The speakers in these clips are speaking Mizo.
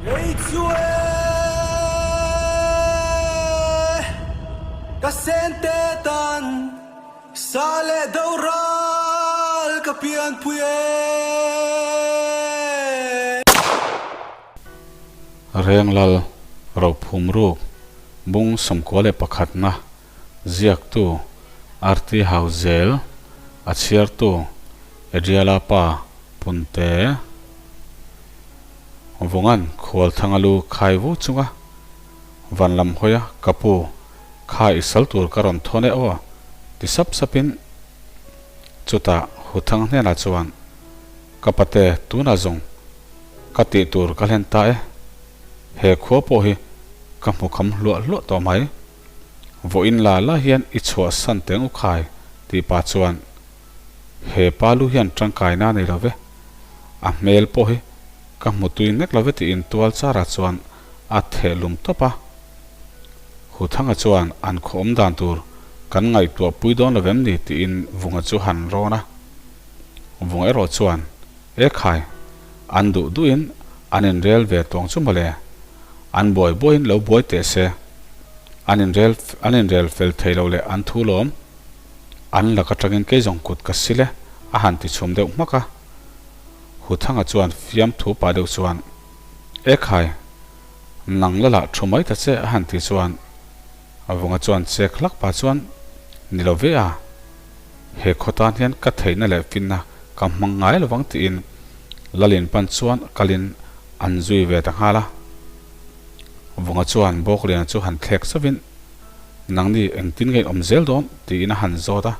Lei chu e, ka sente tan sa leh do ral ka pianpui e. Renglal Rophum Ruk Bung 91 na ziaktu Arti Hauzel a chhiartu Adriala pa Punte. Vungan khual thanga lu khai vu chunga van lam hawi a, Ka pu, kha i sal tur ka rawn thawn e aw, ti sap sapin chutah Huthang hnenah chuan, Ka pate, tunah zawng ka tih tur ka hlen ta e, he khua pawh hi ka hmu kham hluah hluah tawh mai. Vawiin la la hian i chhuahsan teng u khai, tih pah chuan He pa lu hian tangkaina a nei lo ve. A hmel pawh hi ka hmu tui nek lo ve tiin tual chara chuan a theh lum tawp a. Huthanga chuan an khaw awm dan tur kan ngaihtuah pui dawn lo vem ni tiin Vunga chu han rawn a. Vunga erawh chuan, E khai, an duh duhin an inrel ve tawng chu mawle. An buai buaiin lo buai teh se. An inrel an inrel fel thei lo leh an thu lawm. An lak atangin kei zawng kut ka sil e, a han ti chhum deuh hmak a. Huthanga chuan fiamthu pah deuh chuan, E khai, nang la lah thu mai ta che, a han ti chuan Vunga chuan chek hlak pah chuan, Ni lo ve a, he khaw tan hian ka theihna leh finna ka hmang ngai lovang tiin Lalin pan chuan kalin an zui ve ta nghal a. Vunga chuan Bawkliana chu han thlek zauhin, Nangni engtin nge in awm zel dawn? tiin a han zawt a.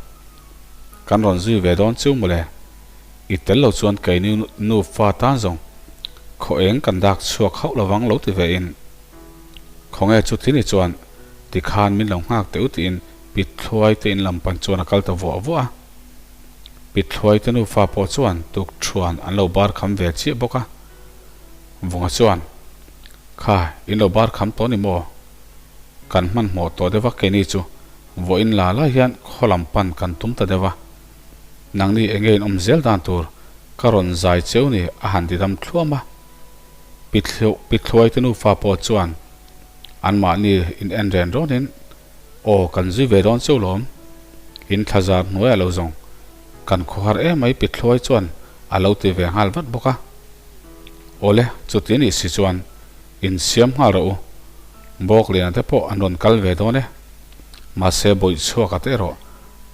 Kan rawn zui ve dawn chiu mawle. I tel lo chuan keini nufa tan zawng khaw eng kan dak chhuak hauh lovang lo ti ve in. Khawnge chu thini chuan tikhan min lo nghak teh u tiin Pithluai te in lam pan chuan a kal ta vuah vuah a. Pithluai te nufa pawh chuan tukthuan an lo bar kham ve chiah bawk a. Vunga chuan, Kha, in lo bar kham tawh ni maw? Kan hmanhmawh tawh deuh a keini chu vawiin la lai hian khaw lam pan kan tum ta deuh a. Nangni enge in awm zel dan tur ka rawn zai cheu ni a han ti dam thluam a. Pithluai te nufa pawh chuan anmahni in en ren rawnin aw kan zui ve dawn cheu lawm. In thlazar hnuaiah lo zawng kan khawhar emai Pithluai chuan a lo ti ve nghal vat bawk a. Awle chuti anih si chuan Insiam nghal rawh u. Bawkliana te pawh an rawn kal ve dawn e. Mahse bawih chhuak a te erawh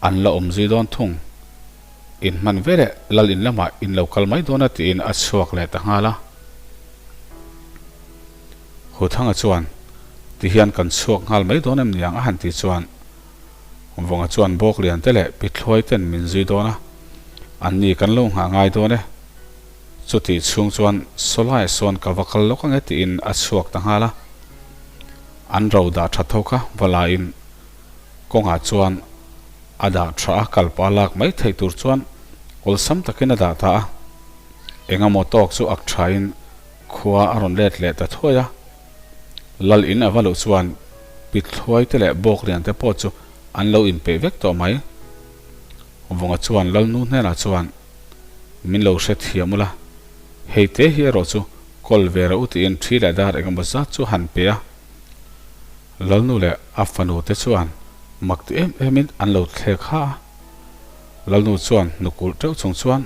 an la awm zui dawn thung. In hman ve leh lal in lamah in lo kal mai dawn a tiin a chhuak leh ta nghal a. Huthanga chuan, Ti hian kan chhuak nghal mai dawn em niang a han ti chuan Vawnga chuan Bawklian te leh Pithluai ten min zui dawn a, anni kan lo nghah ngai dawn e. Chutih chhung chuan Sawlaiah sawn ka va kal lawk ange tiin a chhuak ta nghal a. An ro dah tha tho kha va laiin kawngah chuan a dah tha a, kalpa lak mai theih tur chuan awlsam takin a dah ta a. Engemaw tawk chu ak thain khua a rawn let leh ta thuai a. Lal in a va luh chuan Pithluai te leh Bawklian te pawh chu an lo inpeih vek tawh mai. Vunga chuan Lalnu hnenah chuan. Min lo hre thiam ula, hei te hi erawh chu kawl ve rawh u tiin thi leh dar engemaw zat chu han pe a. Lalnu leh a fanu te chuan mak ti em emin an lo thlek ha a. Lalnu chuan hnukulh teuh chung chuan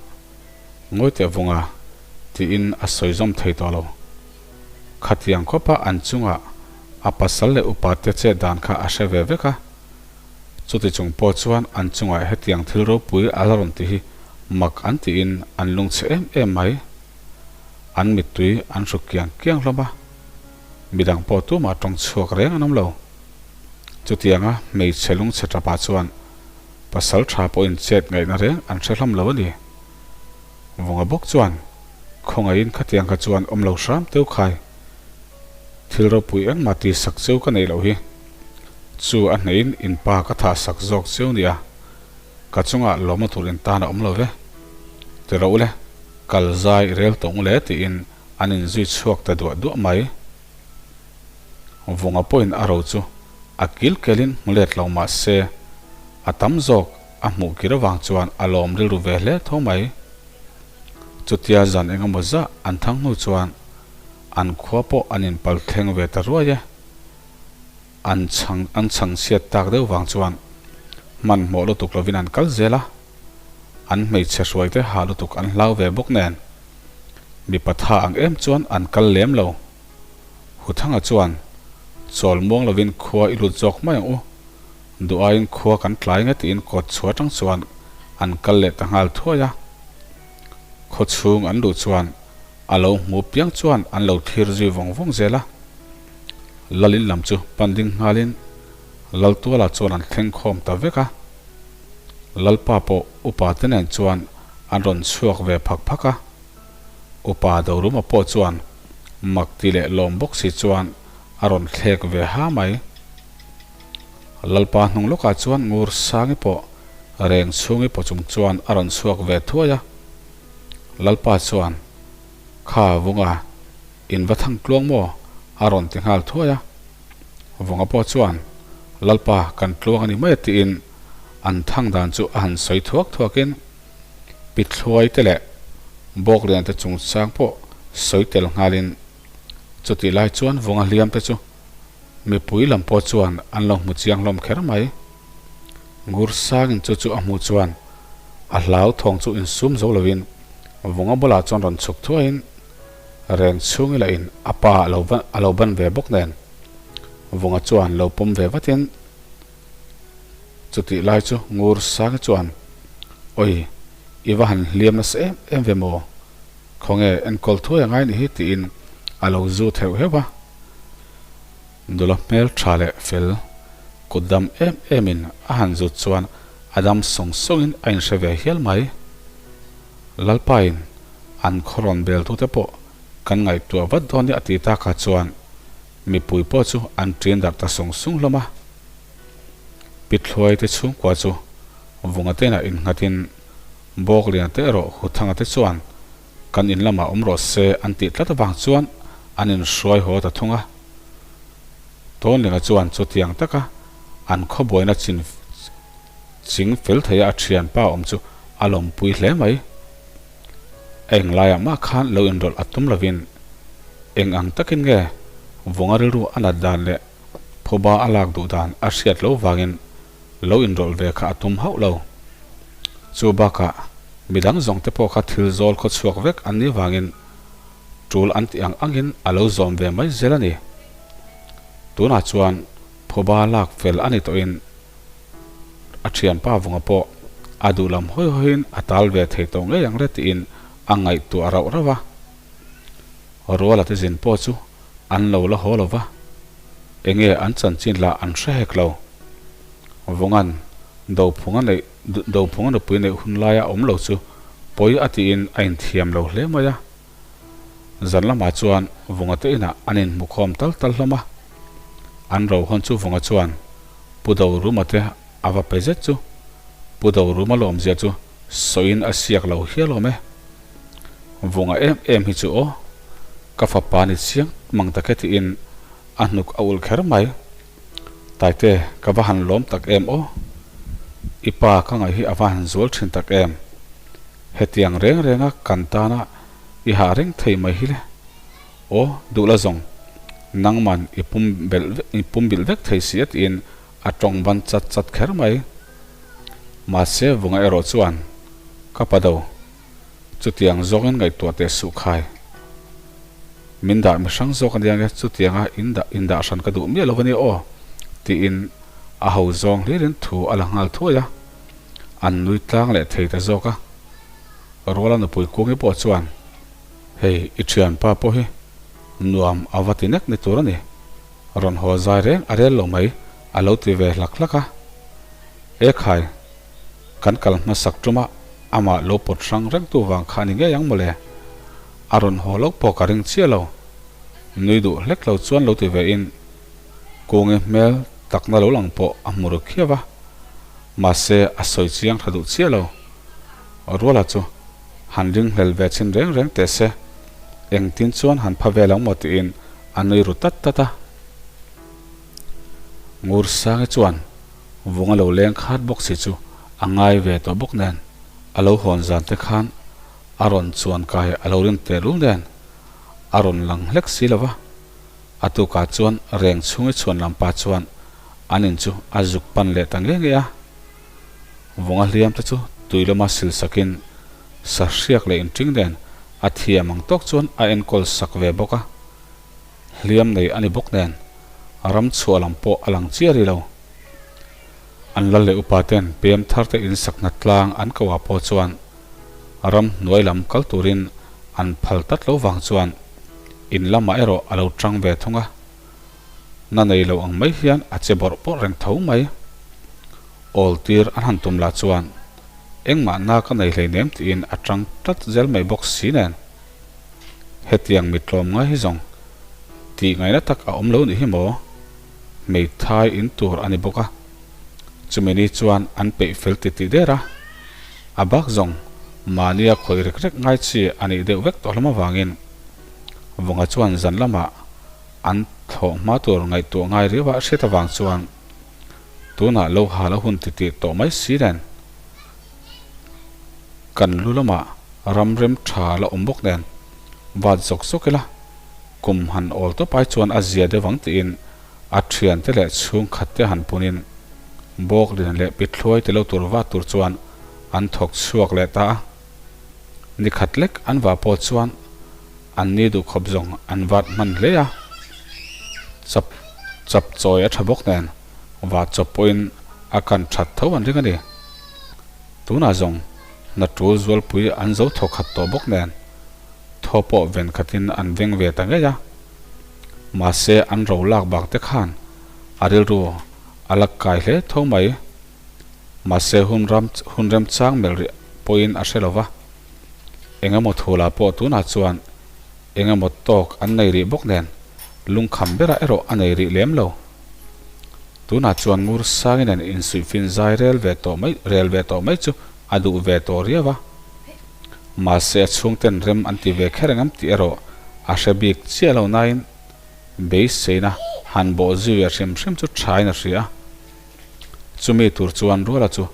Ngawi teh vunga tiin a sawi zawm thei tawh lo. Khatiang khawpa an chungah a pasal leh upa te chet dan kha a hre ve vek a. Chuti chung pawh chuan an chungah hetiang thil ropui a la rawn ti hi mak an tiin an lungchhe em em mai. An mittui an hru kiang kiang hlawm a, midang pawh tumah tawng chhuak reng an awm lo. Chutianga hmeichhe lungchhe tapah chuan pasal tha pawhin chet ngaihna reng an hre hlawm lo a ni. Vunga bawk chuan khawngaihin khatiang kha chuan awm lo hram teu khai. Thil ropui engmah ti sak cheu ka neih loh hi. Chu a hneihin in pa ka thah sak zawk cheu nia, ka chungah lawmna tur in tan a awm lo ve. Ti rawh ule, kal zai rel tawng ule tiin an inzui chhuak ta duah duah mai. Vunga pawhin a ro chu a kil kelin hmu let lo mah se, a tam zawk a hmuh kir avang chuan a lawm rilru ve hle tho mai. Chutia zan engemaw zah an thang hnu chuan. An khua pawh an inpal thleng ve ta ruai e. An chhang an chhang chhiat tak deuh vang chuan hmanhmawh lutuk lovin an kal zel a. An hmeichhe hruaite hah lutuk an hlau ve bawk nen mipa tha ang em chuan an kal lem lo. Huthanga chuan chawl muang lovin khua i lut zawk mai ang u. Duh aiin khua kan tlai nge tiin kawt chhuah atang chuan an kal leh ta nghal thuai a. Khaw chhung an luh chuan a lo hmu piang chuan an lo thlir zui vawng vawng zel a. Lalin lam chu pan ding nghalin Laltuala chuan an thleng khawm ta vek a. Lalpa pawh upa te nen chuan an rawn chhuak ve phak phak a. Upa Doruma pawh chuan mak ti leh lawm bawk si chuan a rawn thlek ve ha mai. Lalpa hnung lawkah chuan Ngur Sangi pawh reng chhungi paw chung chuan a rawn chhuak ve thuai a. Lalpa chuan, Kha Vunga, in va thang tluang maw? a rawn ti nghal thuai a. Vunga pawh chuan, Lalpa, kan tluang a ni mai a tiin an thang dan chu a han sawi thuak thuakin Pithluai te leh Bawklian te chungchang pawh sawi tel nghalin chutih lai chuan Vunga hliam te chu Mipui lam pawh chuan an lo hmu chiang hlawm kher mai. Ngur sangin chu chu a hmuh chuan a hlau thawng chu insum zo lovin Vunga bulah chuan rawn chhuk thuaiin reng chhungi lahin a pa a lo a lo ban ve bawk nen Vunga chuan lo pawm ve vatin chutih lai chu Ngur sangi chuan Awi i va han hliam nasa em em ve maw? Khawnge enkawl thuai a ngai ni hi tiin a lo zu theuh heuh a. Nula hmel tha leh fel kut dam em em in a han zut chuan a dam sawng sawng in a inhre ve hial mai. Lalpa in an khaw rawn bel tu te pawh kan ngaihtuah vat dawn nia a ti tak ah chuan mipui pawh chu an ṭin darh ta sung sung hlawm a. Pithluai te chhungkua chu vunga te inah innghat in Bawkliana te erawh Huthanga te chuan kan in lamah awm rawh se an tih tlat avang chuan an inhruai haw ta thung a. Tawnlinga chuan chutiang taka an khawbuaina chin ching fel theia a thianpa awm chu a lawmpui hle mai. A englaiah mah khan lo inrawlh a tum lovin eng ang takin nge Vunga rilru a nat dan leh phuba a lak duh dan a hriat loh vangin lo inrawlh ve kha a tum hauh lo. Chu bakah midang zawng te pawh kha thil zawl khaw chhuak vek an nih vangin tul an tih ang angin a lo zawm ve mai zel a ni. Tunah chuan phuba lak fel a ni tawhin a thianpa vunga pawh a duh lam hawi hawiin a tal ve thei tawh ngei ang le tiin a ngaihtuah rauh rauh a. Ruala te zin pawh chu an lo la haw lo va. Enge an chanchin lah an hre hek lo. Vungan Dophunga neih Dophunga nupui neih hun laia awm lo chu pawi a tiin a inthiam lo hle mai a. Zan lamah chuan Vunga te inah an inhmu khawm tal tal hlawm a. An ro hawn chu Vunga chuan Pu Doruma te a va pe zet chu Pu Doruma lawmzia chu sawiin a siak lo hial awm e. Vunga em em hi chu aw, ka fapa ni chiang mang tak e tiin a hnuk a ulh kher mai. Taite, ka va han lawm tak em aw. I pa ka ngaih hi a va han zual thin tak em. Hetiang reng renga kan tana i hah reng thei mai hi le. Aw, duh la zawng, nangman i pum belh i pum bilh vek thei si a tiin a tawng ban chat chat kher mai. Mahse Vunga erawh chuan, Ka pa do. Chutiang zawngin ngaihtuah teh suh khai. Min dah mi hrang zawk ania nge chutianga in dah in dah hran ka duh miah lo ania aw tiin a ho zawng hlirin thu a la nghal thuai a. An nui tlang leh thei ta zawk a. Ruala nupui kungi pawh chuan hei i thianpa pawh hi nuam a va ti nek ni tur a ni. Rawn haw zai reng a rel lo mai a lo ti ve hlak hlak a. E khai! Kan kal hmasak ṭuma amah lo pawt hrang rengtu vang kha a ni ngei ang mawle. A rawn haw loh pawh ka ring chiah lo. Nui duh hlek lo chuan lo ti ve in Kungi hmel takna lo lang pawh a hmu ru khiau a. Mahse a sawi chiang tha duh chiah lo. Ruala chu han ringhlel ve chhin reng reng teh se. Engtin chuan han pha vel ang maw tiin a nui ru tat tat a. Ngursangi chuan Vung a lo leng khat bawk si chu a ngai ve tawh bawk nen, a lo hawn zan te khan a rawn chuan kai a lo rin teh lul nen. A rawn lang hlek si lo va, a tukah chuan reng chhungi chhuan lam pa chuan an in chu a zuk pan leh ta nge nge a. Vunga hliam te chu tui lama sil sakin sahriak leh inṭing nen a thiam ang tawk chuan a enkawl sak ve bawk a. Hliam nei a ni bawk nen ram chhuah lam pawh a lang chiah rih lo. An lal leh upa ten pem thar te in sakna tlang an ko ah pawh chuan ram hnuai lam kal turin an phal tlat lo vang chuan in lamah erawh a lo tang ve thung a. Na nei lo ang mai hian a che bawrh bawrh reng tho mai. Awl tir an han tum lah chuan engmah na ka nei hleinem tiin a tang tlat zel mai bawk si nen. Hetiang mi tlawm ngai hi zawng tih ngaihna tak a awm lo nih hi maw? Hmeithai in tur a ni bawk a, chumi ni chuan an peih fel ti tih der a, a bak zawng mahnia khawih rek rek ngai chi a nih deuh vek tawh hlawm avangin Vunga chuan zan lamah an thlawh hma tur ngaihtuah ngai riau a hriat avang chuan tunah lo hal a hun ti tih tawh mai si nen kan lu lamah ram rem tha la awm bawk nen vat zawk zawk ila kum han awl tawp ai chuan a zia deuh ang tiin a thiante leh chhungkhat te han punin Bawklin leh Pithluai ti lo tur vat tur chuan an thawk chhuak leh ta a. Ni khat lek an vah pawh chuan an ni duh khawp zawng an vat hman hle a, chap chap chawi a tha bawk nen vah chawp pawhin a kan that tho an ring a ni. Tunah zawng hna tul zualpui an zo thaw khat tawh bawk nen thaw pawh ven khatin an veng ve ta ngei a. Mahse an ro lak bak te khan a rilru a la kai hle tho mai. Mahse hun ram hun remchang melh rih pawhin a hre lo va. Eng emaw thulah pawh tunah chuan eng emaw tawk an nei rih bawk nen lungkham berah erawh a nei rih lem lo. Tunah chuan ngur sangin nen insuihfin zai rel ve tawh mai rel ve tawh mai chu a duh ve tawh riau a. Mahse a chhungten rem an ti ve kher engam tih erawh a hre bik chiah lo nain beiseina han bawh zui a hrim hrim chu thain a hria a. Chumi tur chuan Ruala chu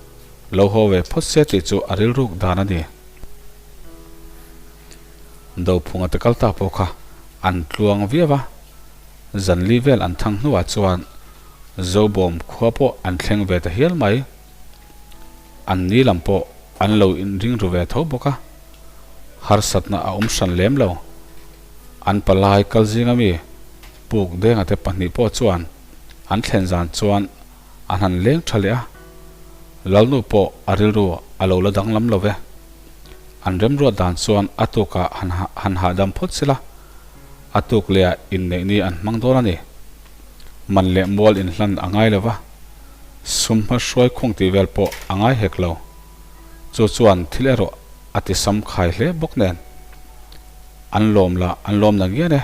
lo haw ve phawt se tih chu a rilruk dan a ni. Dophunga te kal ta pawh kha an tluang viau a. Zanli vel an thang hnuah chuan Zobawm khua pawh an thleng ve ta hial mai. An ni lam pawh an lo inring ru ve tho bawk a, harsatna a awm hran lem lo. An palai kal zinga mi Puk Denga te pahnih pawh chuan an thlen zan chuan an han leng tha leh a, Lalnu pawh a rilru a lo la danglam lo ve. An remruat dan chuan a tukah han hahdam phawt sela, A tuk leh ah inneih ni an hmang dawn a ni. Man leh mual inhlan a ngai lo va, sum hma hruai khung tih vel pawh a ngai hek lo. Chu chuan thil erawh a ti sam khai hle bawk nen. An lawm lah an lawm na ngian e.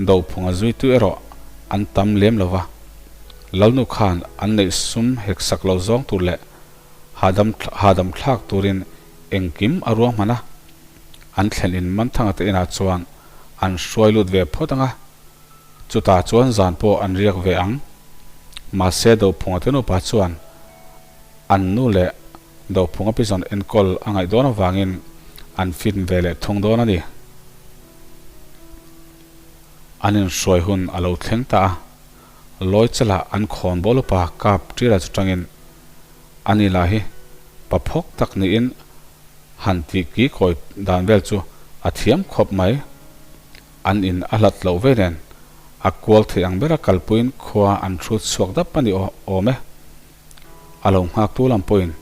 Dophunga zuitu erawh an tam lem lo va, Lalnu khan an neih sum hek sak lo zawng tur leh hahdam hahdam thlak turin engkim a ruahman a. An thlen in Manthanga te inah chuan an hruai lut ve phawt ang a, chutah chuan zan pawh an riak ve ang. Mahse Dophunga te nupa chuan an nu leh Dophunga pi zawn enkawl a ngaih dawn avangin an fin ve leh thung dawn a ni. An inhruai hun a lo thleng ta a, Lawichala an khawnbawl upa kap ṭila chu ṭangin ani lah hi pa phawk tak niin Han tih ki kawi dan vel chu a thiam khawp mai. An in a hlat loh ve nen a kual thei ang bera kalpuiin khua an hrut chhuak dap a ni awm e. A lo nghaktu lam pawhin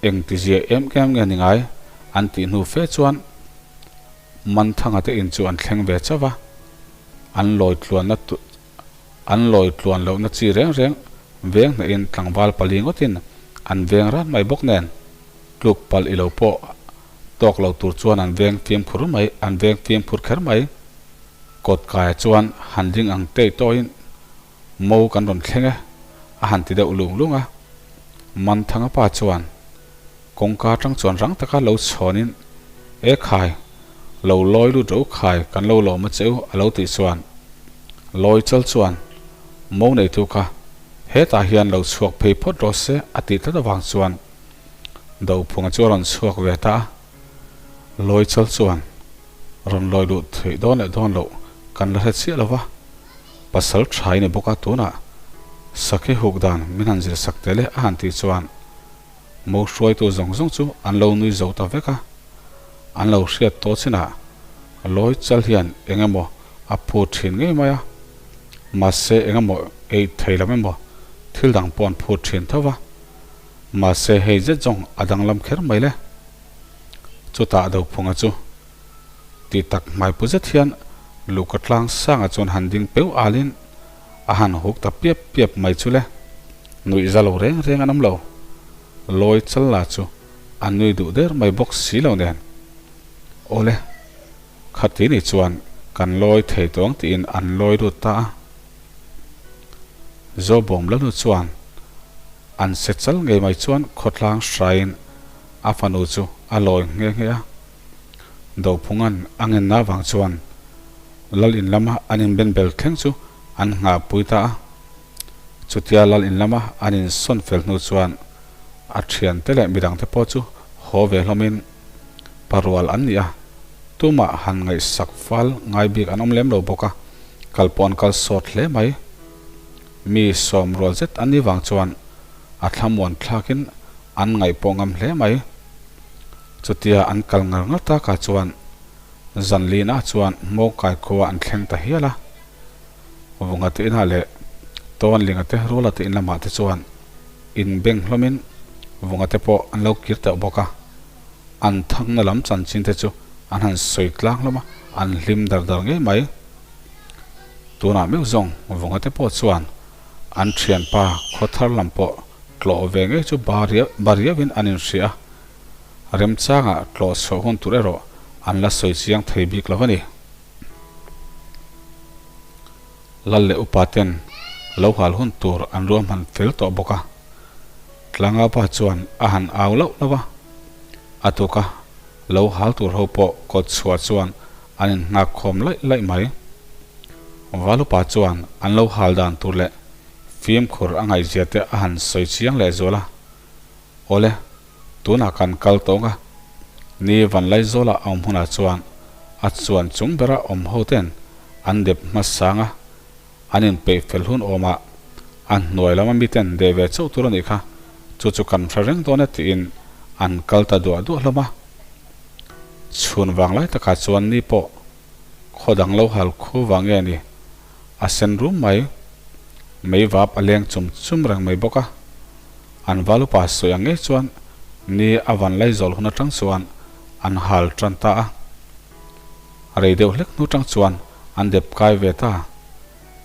eng tizia em em nge ni ngai an tih hnu fe chuan Manthanga te in chu an thleng ve chauh va, an lawi tluanna An lawi tluan lohna chi reng reng veng hnahin tlangval pali ngawtin an veng rat mai bawk nen tluk palh i lo pawh tawk lo tur chuan an veng fimkhur mai an veng fimkhur kher mai. Kawt kaia chuan han ding ang tei tawhin mo kan rawn thleng e a han ti deuh lung lung a. Manthanga pa chuan Kawngka atang chuan rang taka lo chhawnin, E khai, lo lawi lut ro khai kan lo lawm a che u a lo tih chuan lawi chal chuan mo neitu kha hetah hian lo chhuak phei phawt rawh se a tih tlat avang chuan Dophunga chu a rawn chhuak ve ta a. Lawi chal chuan. Rawn lawi luh theih dawn leh dawn loh kan la hre chiah lo va, pasal tha i ni bawk a tunah sakhi huk dan min han zir sak tel e a han tih chuan mo hruaitu zawng zawng chu an lo nui zo ta vek a, an lo hriat tawh chinah lawi chal hian eng emaw a phut thin ngei mai a, mahse eng emaw ei thei lam emaw thil dang pawh an phut thin tho va, mahse hei zet zawng a danglam kher mai le. Chutah Dophunga chu ti tak hmaipu zet hian Luka tlang sangah chuan han ding peu alin a han huk ta piap piap mai chu le. Nuih za lo reng reng an awm lo. Lawi chal la chu a nui duh der mai bawk si lo nen. Awle, khati ni chuan kan lawi thei tawng tiin an lawi lut ta a. Zobawm Lanu chuan an se chal ngei mai chuan khawtlang hraiin a fanu chu a lawi nghe nghe a. Dophunga'n a ngenna avang chuan Lal in lama an inben bel thleng chu an nghahpui ta a. Chutia Lal in lama an insawn fel hnu chuan a thiante leh midangte pawh chu haw ve hlawmin parual an ni a, tumah han ngaihsak fal ngai bik an awm lem lo bawk a, kal pawh an kal sawt hle mai. Mi sawm rual zet an nih vang chuan a thlamuan thlakin an ngaih pawh ngam hle mai. Chutia an kal ngar ngar takah chuan Zanlina chuan Hmawngkai khua an thleng ta hial a. Vunga te inah leh Tawnlinga te Ruala te in lamah te chuan inbeng hlawmin Vunga te pawh an lo kir teuh bawk a. An thangna lam chanchin te chu an han sawi tlang hlawm a, an hlim dar dar ngei mai. Tunah meuh zawng Vunga te pawh chuan an thianpa khawthar lam pawh tlawh ve ngei chu ba riauin an inhria a. Remchangah tlawh chhuah hun tur erawh an la sawi chiang thei bik lo a ni. Lal leh upa ten lo hal hun tur an ruahman fel tawh bawk a. Tlangaupa chuan a han au lauh lauh a. A tuka lo hal tur ho pawh kawt chhuah chuan an innghak khawm laih laih mai. Valupa chuan an lo hal dan tur leh fimkhur a ngaihzia te a han sawi chiang leh zual a. Awle, tunah kan kal tawng a, ni Vanlaizawla a awm hunah chuan a chuan chung bera awm ho ten an dep hmasang a, an inpeih fel hun awmah a hnuai lama miten deh ve chauh tur a nih kha, chu chu kan hre reng dawn e tiin an kal ta duah duah hlawm a. Chhun vang lai takah chuan ni pawh khaw dang lo hal khu vang nge ni, a sen rum mai, mei vap a leng chum chum reng mai bawk a. An val upa sawi ang ngei chuan ni a van lai zawl hun atang chuan an hal tan ta a. Rei deuh hlek hnu tang chuan an dep kai ve ta.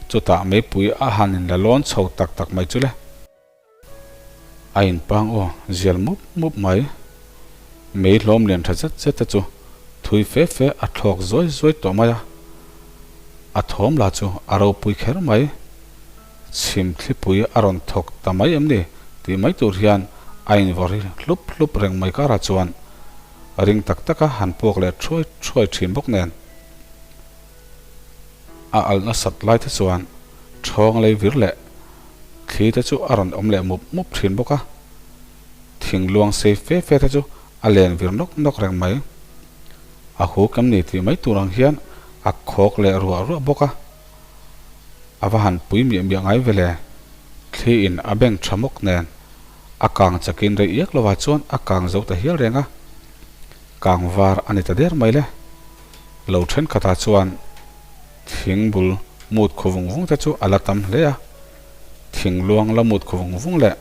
Chutah meipui a han in la lawn chho tak tak mai chu le. A inpang aw zial mup mup mai. Mei hlawm lian tha zet zet te chu thui fe fe a thlawk zuai zuai tawh mai a. A thawm lah chu a ropui kher mai. Chhim thlipui a rawn thawk ta mai em ni tih mai tur hian a invawr hi hlup hlup reng mai karah chuan ring tak taka han puak leh thuai thuai thin bawk nen a alh nasat lai te chuan thawng lei vir leh thli te chu a rawn awm leh mup mup thin bawk a, thing luang sei fe fe te chu a len vir nawk nawk reng mai. A huk em ni tih mai tur ang hian a khawk leh ruah ruah bawk a. A va han pui miah miah ngai ve le. Thli in a beng tha mawk nen a kang chakin rei iak lovah chuan a kang zo ta hial reng a. Kang var a ni ta der mai le. Lo thenkhatah chuan thing bul mut khu vung vung te chu a la tam hle a. Thing luang la mut khu vung vung leh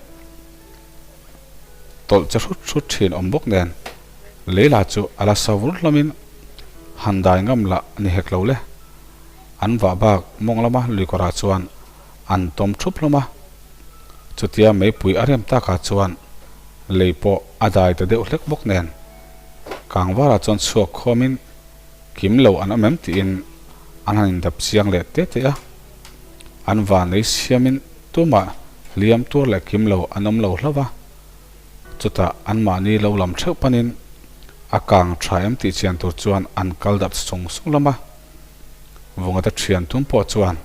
tawlh che hrut hrut thin awm bawk nen lei lah chu a la sa vur hlawmin han dai ngam lah ni hek lo le. An vah bak mawng lama luikawrah chuan an tawm thup hlawm a, chutia meipui a rem takah chuan lei pawh a dai ta deuh hlek bawk nen Kangvarah chuan chhuak khawmin kim lo an awm em tiin an han indap chiang leh te te a, an vanlei siamin tumah hliam tuar leh kim lo an awm lo hlauh a, chutah anmahni lo lam theuh panin a kang tha em tih chian tur chuan an kal darh sung sung hlawm a. Vungata thian tum pawh chuan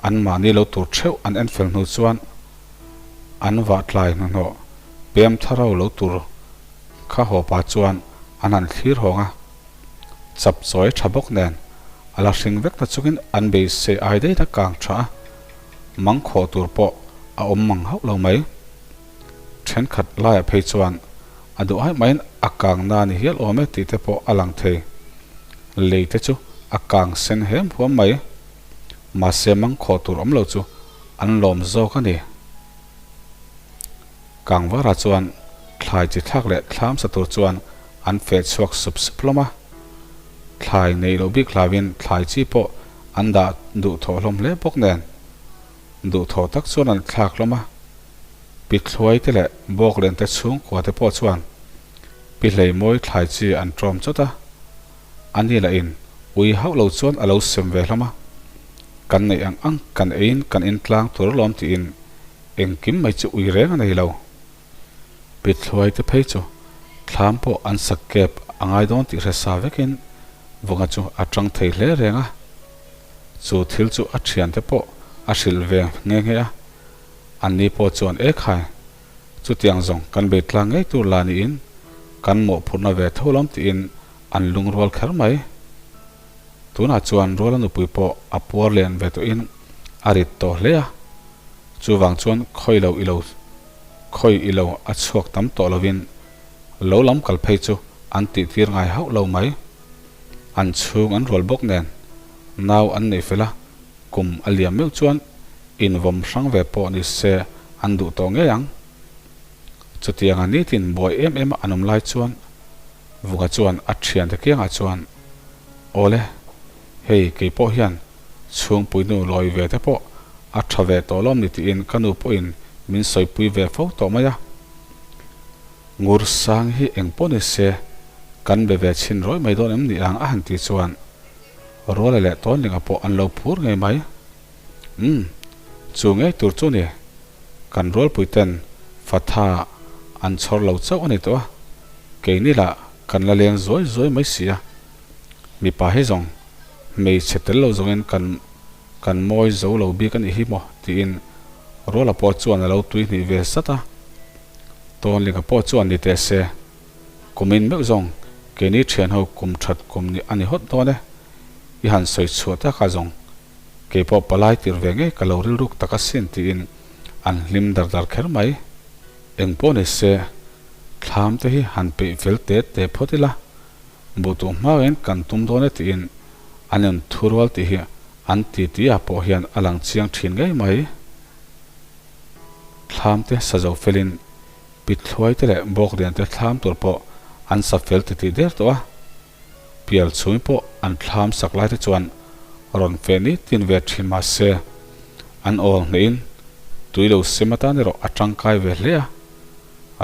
anmahni lo tur theuh an en fel hnu chuan an vah tlai hnuhnawh pem tharo lo tur kha haw pah chuan an han thlir hawng a. Chap chawi tha bawk nen a la hring vek na chungin an beisei ai daih a kang tha a, mang khawh tur pawh a awm mang hauh lo mai. Thenkhat laiah phei chuan a duh ai maiin a kang na ni hial awm e tih te pawh a lang thei. Lei te chu a kang sen hem huam mai. Mahse mang khawh tur awm lo chu an lawm zawk a ni. Kangvara chuan thlai chi thlak leh thlam sa tur chuan an feh chhuak sup sup hlawm a. Thlai neih loh bik hlauin thlai chi pawh an dah duhthawh hlawm hle bawk nen duhthawh tak chuan an thlak hlawm a. Pi Thluai te leh Bawklen te chhungkua te pawh chuan Pi Hleimawi thlai chi an ṭawm chawt a. Ani lahin ui hauh lo chuan a lo sem ve hlawm a. Kan neih ang ang kan eiin kan intlang tur alawm tiin Engkim mai chu ui reng a nei lo. Pithluai te phei chu thlam pawh an sak kep a ngai dawn tih hre sa vekin Vunga chu a tang thei hle reng a. Chu thil chu a thiante pawh a hrilh ve nghe nghe a. Anni pawh chuan e khai, chutiang zawng kan bei tlang ngei tur la niin kan mawhphurhna ve tho lam tiin an lungrual kher mai. Tunah chuan Ruala nupui pawh a puar len ve tawhin a rit tawh hle a, chuvang chuan khawi lo i lo khawi i lo a chhuak tam tawh lovin lo lam kal phei chu an tih tir ngai hauh lo mai. An chhung an rual bawk nen nau an neih fel a, kum a liam meuh chuan invawm hrang ve pawh ni se an duh tawh ngei ang. Chutianga nitin buai em em a an awm lai chuan Vunga chuan a thiante kiangah chuan, Awle, hei kei pawh hian chhungpuinu lawi ve te pawh a tha ve tawh lawm ni tiin ka nu pawhin min sawipui ve fo tawh mai a. Ngur sang hi eng pawh ni se kan be ve chhin rawih mai dawn em ni ang a han ti chuan Ruala leh Tawnlinga pawh an lo phur ngei mai. Umm, chu ngei tur chu ni. Kan rualpuiten Fatha an chhawr lo chauh a ni tawh a, keini lah kan la leng zuai zuai mai si a. Mipa hi zawng hmeichhe tel lo zawngin kan kan mawi zo lo bik a nih hi maw tiin Ruala pawh chuan a lo tuihnih ve sat a. Tawnlinga pawh chuan ni teh se, kumin meuh zawng keini thianho kum that kum ni a ni hawt dawn e, i han sawi chhuah takah zawng Kei pawh palai tir ve ngei ka lo rilruk tak asin tiin an hlim dar dar kher mai. Eng pawh ni se, thlam te hi han peih fel te te phawt ila, buhtuh hmangin kan tum dawn e tiin an in thurual tih hi an ti ti ah pawh hian a lang chiang thin ngei mai. Thlam te sa zo felin Pithluai te leh Bawklian te thlam tur pawh an sa fel titih der tawh a. Pial chhung pawh an thlam sak lai te chuan rawn feh ni tin ve thin mah se, an awl hnehin tui lo sem atan erawh a tangkai ve hle a,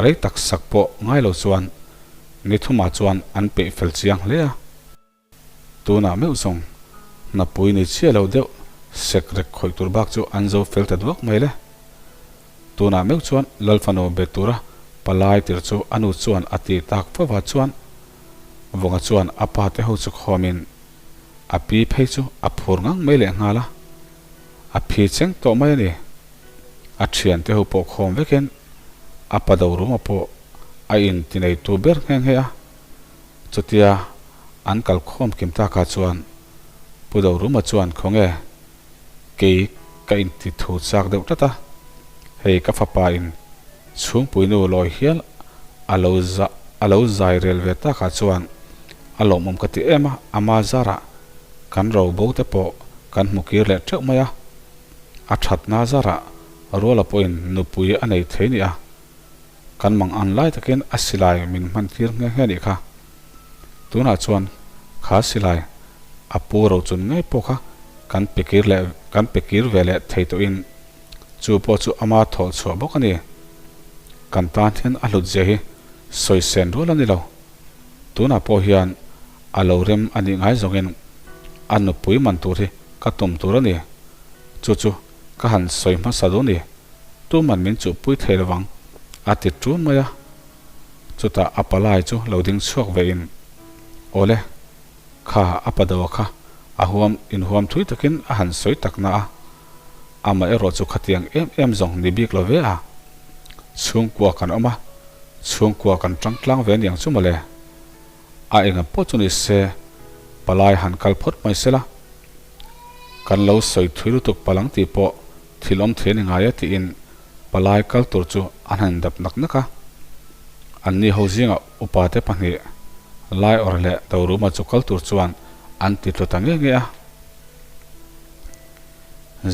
rei tak sak pawh ngai lo chuan ni thumah chuan an peih fel chiang hle a. Tunah meuh zawng hnapui ni chiah lo deuh sek rek khawih tur bak chu an zo fel ta duak mai le. Tunah meuh chuan Lalfanu be tura palai tir chu a nu chuan a ti tak fova chuan Vunga chuan a pa te ho chu khawmin a pi phei chu a phur ngang mai leh nghal a, a phi cheng tawh mai a ni. A thian te ho pawh khawm vekin a pa Doruma pawh a inti neitu ber nghe nghe a. Chutia an kal khawm kim takah chuan Pu Doruma chuan khawnge kei ka inti thu chak deuh tlat a, hei ka fapa in chhungpuinu lawi hial a lo a lo zai rel ve takah chuan a lawmawm ka ti em a, ama zarah kan ro bo te pawh kan hmu kir leh teuh mai a, a thatna zarah Ruala pawhin nupui a nei thei nia. Kan mang an lai takin a silai min hman tir nghe nghe nih kha. Tunah chuan kha silai a pu rochun ngei pawh kha kan pe kir leh kan pe kir ve leh thei tawhin chu pawh chu ama thawh chhuah bawk a ni. Kan tan hian a hlut zia hi sawi sen rual a ni lo. Tunah pawh hian a lo rem a nih ngai zawngin a nupui man tur hi ka tum tur a ni. Chu chu ka han sawi hmasa duh ni. Tuman min chuhpui thei lovang, a ti ṭun mai a. Chutah a palai chu lo ding chhuak ve in, Awle, kha a pa do kha a huam inhuam thui takin a han sawi tak na a, amah erawh chu khatiang em em zawng ni bik lo ve a. Chhungkua kan awm a, chhungkua kan ṭang tlang ve aniang chu mawle. A enga pawh chu ni se. Palai han kal phawt mai sela, kan lo sawi thui lutuk palang tih pawh thil awm thei a ni ngai e tiin palai kal tur chu an han indap nak nak a. Anni ho zingah upate pahnih Laiawrh leh Doruma chu kal tur chuan an ti tlu ta nge nge a.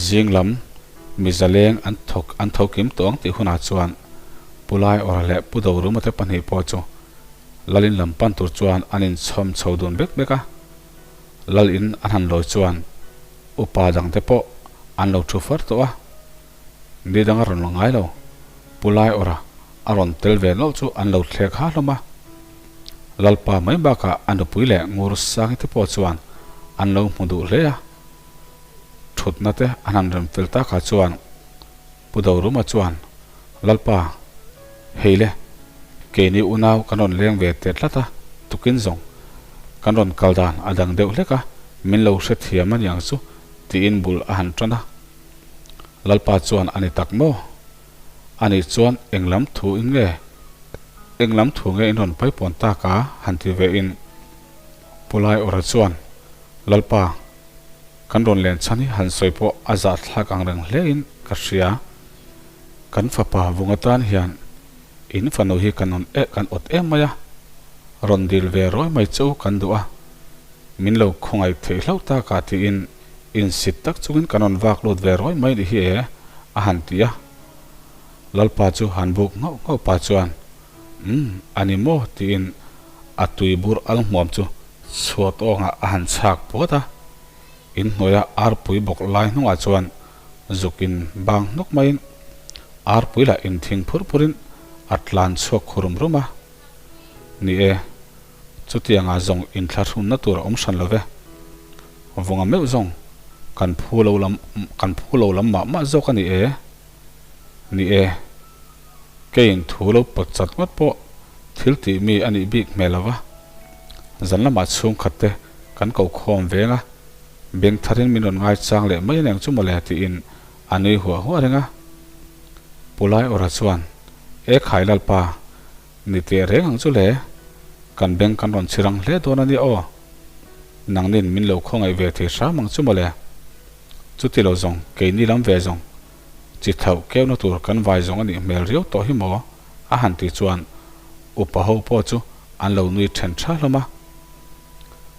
Zing lam mi zaleng an thawk an tho kim tawh ang tih hunah chuan Pu Laiawrha leh Pu Doruma te pahnih pawh chu Lalin lam pan tur chuan an inchhawm chho dun bek bek a. Lalin an han lawi chuan upa dangte pawh an lo thu far tawh a. Ni dang a rawn la ngai lo. Pu Laiawrha a rawn tel ve nawlh chu an lo thlek ha hlawm a. Lalpa mai bakah a nupui leh ngur sangi te pawh chuan an lo hmu duh hle a. Thutna te an han rem fel takah chuan Pu Doruma chuan, Lalpa, hei le, keini unau kan rawn leng ve teh tlat a, tukin zawng kan rawn kal dan a dang deuh hlek a, min lo hrethiam a niang chu, tiin bul a han tan a. Lalpa chuan a ni tak maw? A nih chuan eng lam thu in nge? Eng lam thu nge in rawn paipawn tak a? han ti ve in Pu Laiawrha chuan, Lalpa, kan rawn len chhan hi han sawi pawh a zahthlak ang reng hle in ka hria. Kan fapa vung atan hian in fanu hi kan rawn eh kan awt em mai a, rawn dil ve rawi mai che u kan duh a, min lo khawngaih theih hlauh tak ah tiin Insit tak chungin kan rawn vak lut ve rawi mai nih hi e, a han ti a. Lalpa chu han buk nghauh nghauh pah chuan, Umm, a ni maw? tiin a tui bur al hmuam chu chhuat awngah a han chhak puat a. In hnuaia arpui bawk lai hnungah chuan zuk in bang hnawk maiin arpui lah inthing phur phurin a tlan chhuak khu rum rum a. Ni e. Chutiangah zawng inthlahrunna tur a awm hran lo ve. Vawnga meuh zawng kan phu lo lam kan phu lo lam mah mah zawk a ni e. Ni e. Keiin thu lo pawt chat ngawt pawh thil tih mi a nih bik hmel lo va. Zan lamah chhungkhat te kan ko khawm veng a, beng tharin min rawn ngaichang leh mai aniang chu mawle tiin a nui huah huah reng a. Pu Laiawrha chuan, E khai Lalpa, Ni teh reng ang chu le, kan beng kan rawn chhirang hle dawn a nia aw. Nangnin min lo khawngaih ve thei hram ang chu mawle. Chuti lo zawng, keini lam ve zawng, chi thlauh keuhna tur kan vai zawng a nih hmel riau tawh hi maw? a han ti chuan upa ho pawh chu an lo nui then tha hlawm a.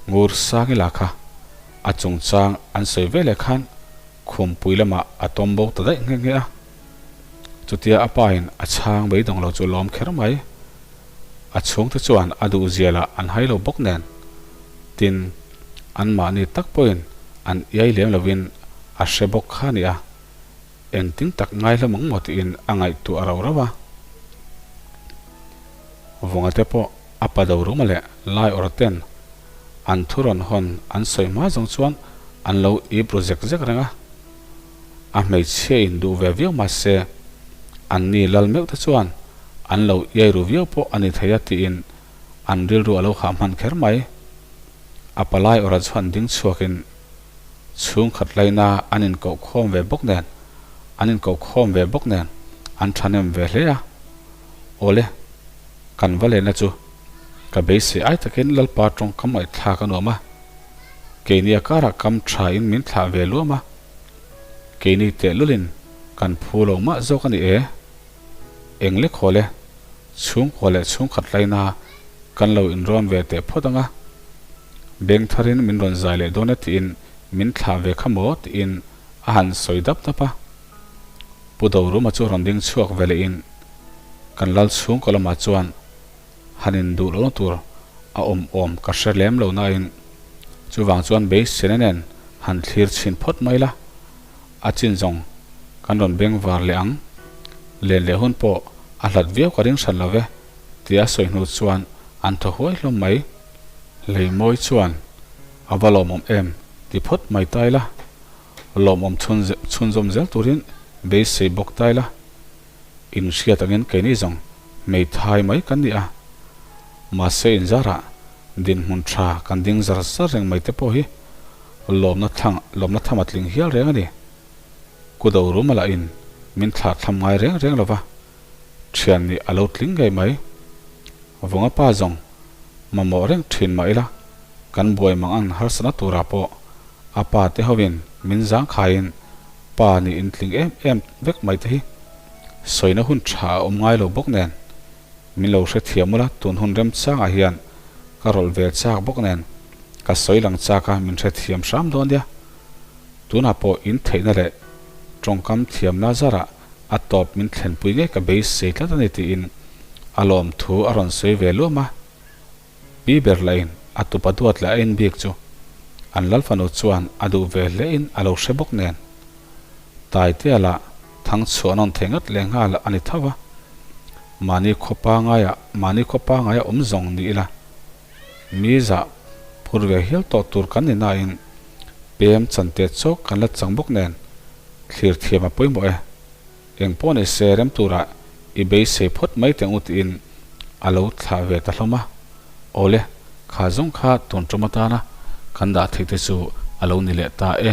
Ngur Sangila kha a chungchang an sawi ve leh khan khumpui lamah a tawm bo ta daih nghe nghe a. Chutia a pa in a chhang beidawng lo chu lawm kher mai. A chhungte chuan a duh zia lah an hai lo bawk nen. Tin, anmahni tak pawhin an iai lem lovin a hre bawk kha nia. Engtin tak ngai hlawm ang maw tiin a ngaihtuah rau rau a. Vunga te pawh a pa do ruma leh lai awr ten an thu rawn hawn an sawi hma zawng chuan an lo ip ru zek zek reng a. A hmeichhia in duh ve viau mah se, anni lal meuh te chuan an lo iai ru viau pawh a ni thei a tiin an rilru a lo hah hman kher mai. A palai awrah chuan ding chhuakin chhungkhat laina an inkoh khawm ve bawk nen an inkoh khawm ve bawk nen an thahnem ve hle a. Awle, kan va lehna chu ka beisei ai takin Lalpa tawngkam ngaihthlak a nuam a. Keini a karah kam tha in min thlah ve luam a, keini tehlulin kan phu lo mah zawk a ni e. Eng lek haw le, chhungkua leh chhungkhat laina kan lo inrawn ve teh phawt ang a, beng tharin min rawn zai leh dawn e tiin min thlah ve kha maw tiin a han sawi dap dap a. Pu Doruma chu rawn ding chhuak ve lehin kan lal chhungkaw lamah chuan han induh lohna tur a awm awm ka hre lem lo nain chuvang chuan beiseina nen han thlir chhin phawt mai la, a chin zawng kan rawn beng var leh ang, len leh hun pawh a hlat viau ka ring hran lo ve tia sawi hnu chuan an thaw huai hlawm mai. Leimawi chuan a va lawmawm em ti phawt mai ta ila, lawmawm chhunzawm zel turin beisei bawk ta ila. Inhriat angin keini zawng hmeithai mai kan ni a, mahse inzarah dinhmun tha kan ding zar zar reng mai te pawh hi lawmna thlang lawmna tham a tling hial reng a ni. Kudo ruma lahin min thlah thlam ngai reng reng lova, thian nih a lo tling ngei mai. Vawnga pa zawng mamawh reng thin mah ila. Kan buai mang an harsatna turah pawh a pa te hovin min zangkhaiin pa nih intling em em vek mai te hi sawina hun tha a awm ngai lo bawk nen min lo hrethiam ula tun hun remchangah hian ka rawlh ve chak bawk nen ka sawi lang chak a min hrethiam hram dawn nia. Tunah pawh in theihna leh tawngkam thiamna zarah a tawp min thlenpui ngei ka beisei tlat a ni tiin a lawmthu a rawn sawi ve luam a. Pi ber lahin a tupa duat leh a en bik chu an Lalfanu chuan a duh ve hle in a lo hre bawk nen. Taitea lah thang chhuah nawn thei ngat leh nghal a ni tho va. Mahni khaw pangaia mahni khaw pangaia awm zawng ni ila mi zah phur ve hial tawh tur kan ni nain pem chante chawk kan la chang bawk nen thlir thiam a pawimawh e. Eng pawh ni se rem turah i beisei phawt mai teh u tiin a lo thlah ve ta hlawm a. Awle, kha zawng kha tun tum atana kan dah theih te chu a lo ni leh ta e.